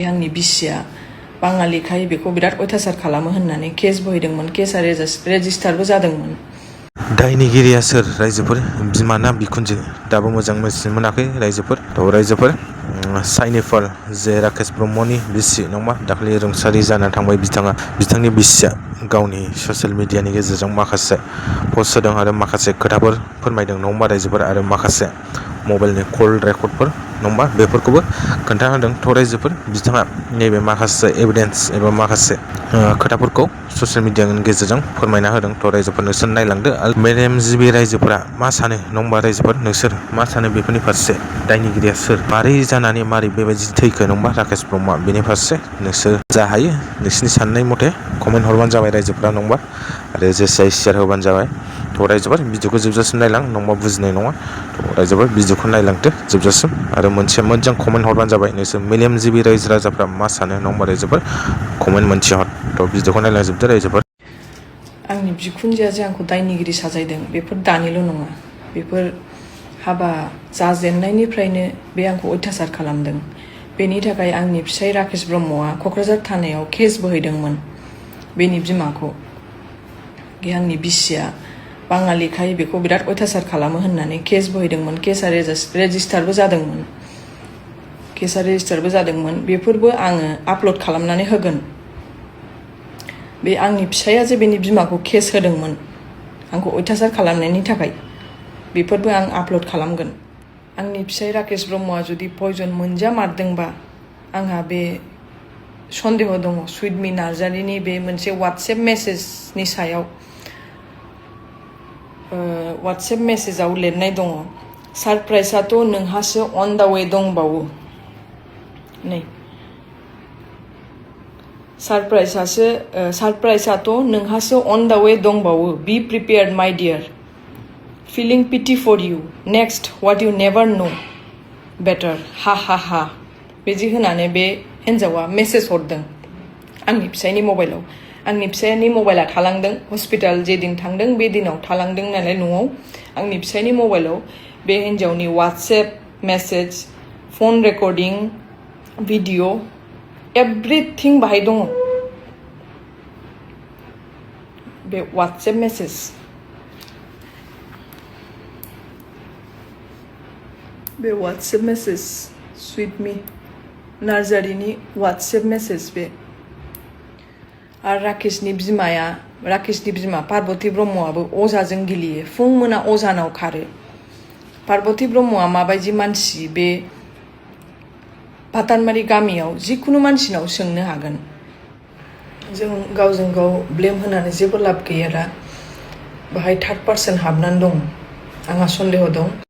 आंनि बिसिया बाङालिखाय बेखौ बिराद अयथासार खालामो होननानै केस बोहैदोंमोन। केसआ रेजिस्टारबो जादोंमोन। दायनिगिरिया सोर? रायजोफोर बिमा ना बिखुनजो? दाबो मोजां मिथिनो मोनाखै रायजोफोर। साइनिफाल जे राकेश ब्रह्मनि बिसि नङा दाखालि रुंसारि जाना थांबाय बिथांनि बिसिया गावनि ससियेल मिडियानि गेजेरजों माखासे पस्ट होदों आरो माखासे खोथाफोर फोरमायदों नङा रायजोफोर, आरो माखासे मबाइलनि कल रेकर्डफोर नङा बेफोरखौबो खोन्थाना होदों। थ' रायजोफोर बिथाङा नैबे माखासे एभिडेन्स एबा माखासे खोथाफोरखौ ससियेल मिडियानि गेजेरजों फोरमायना होदों। थ' रायजोफोर नोंसोर नायलांदो। मेलेमजिबि रायजोफोरा मा सानो नङा रायजोफोर, नोंसोर मा सानो बेफोरनि फारसे? दायनिगिरिया सोर? मारै जानानै मारै बेबायदि थैखो नङा राकेश ब्रह्मआ? बेनि फारसे नोंसोर जा हायो नोंसिनि साननाय मथे कमेन्ट हरबानो जाबाय रायजोफोरा नङा, आरो जेसे शेयार होबानो जाबाय। थ' रायजोफोर भिडिअखौ जोबजासिम नायलां नङा बुजिनाय नङा। थ' रायजोफोर भिडिअखौ नायलांदो जोबजासिम, आरो मोनसे मोजां कमेन्ट हरबानो जाबाय नोंसोर मेलेमजिबि रायजो राजाफ्रा मा सानो नङा रायजोफोर, कमेन्ट मोनसे हर। थ' भिडिअखौ नायलांजोबदो रायजोफोर। आंनि बिखुनजोआ जे आंखौ दायनिगिरि साजायदों बेफोर दानिल' नङा, बेफोर हाबा जाजेननायनिफ्रायनो बे आंखौ अयथासार खालामदों। बेनि थाखाय आंनि फिसाय राकेश ब्रह्मआ क'क्राझार थानायाव केस बोहैदोंमोन बेनि बिमाखौ। आंनि बिसिया बाङालिखाय बेखौ बिराद अयथासार खालामो होननानै केस बोहैदोंमोन। केसआ रेजिस्टारबो जादोंमोन। बेफोरबो आङो आपल'ड खालामनानै होगोन। बे आंनि फिसाया जे बेनि बिमाखौ केस होदोंमोन आंखौ अयथासार खालामनायनि थाखाय, बेफोरबो आं आपल'ड खालामगोन। आंनि फिसाय राकेश ब्रह्मआ जुदि पयजन मोनजामारदोंबा आंहा बे सन्देह दङ सुइटमि नार्जारिनि बे मोनसे वाट्सएप मेसेजनि सायाव। वाट्सएप मेसेजाव लिरनाय दङ, सारप्राइजआथ' नोंहासो अन दा वे दंबावो। नै सारप्राइजआथ' नोंहासो अन दा वे दंबावो। Be prepared my dear, feeling pity for you, next what you never know better, हा हा हा। बिदि होनानै बे हिन्जावा मेसेज हरदों आंनि फिसायनि मबाइलाव। आंनि फिसायनि मबाइला थालांदों, हस्पिटाल जे दिन थांदों बे दिनाव थालांदों नालाय न'आव। आंनि फिसायनि मबाइलाव बे हिन्जावनि WhatsApp message, phone recording, video' everything बाहाय दङ। बे वाट्सएप मेसेज, सुइटमि नार्जारिनि वाट्सएप मेसेज बे। आरो राकेशनि बिमा पार्बती ब्रह्मआबो अजाजों गेलेयो, फुं मोना अजानाव खारो। पार्बती ब्रह्मआ माबायदि मानसि बे भातानबारि गामियाव जिखुनु मानसिनाव सोंनो हागोन। जों गावजों गाव ब्लेम होनानै जेबो लाब गैया। दा बाहाय थार्ड पार्सन हाबनानै दं, आंहा सन्देह दं।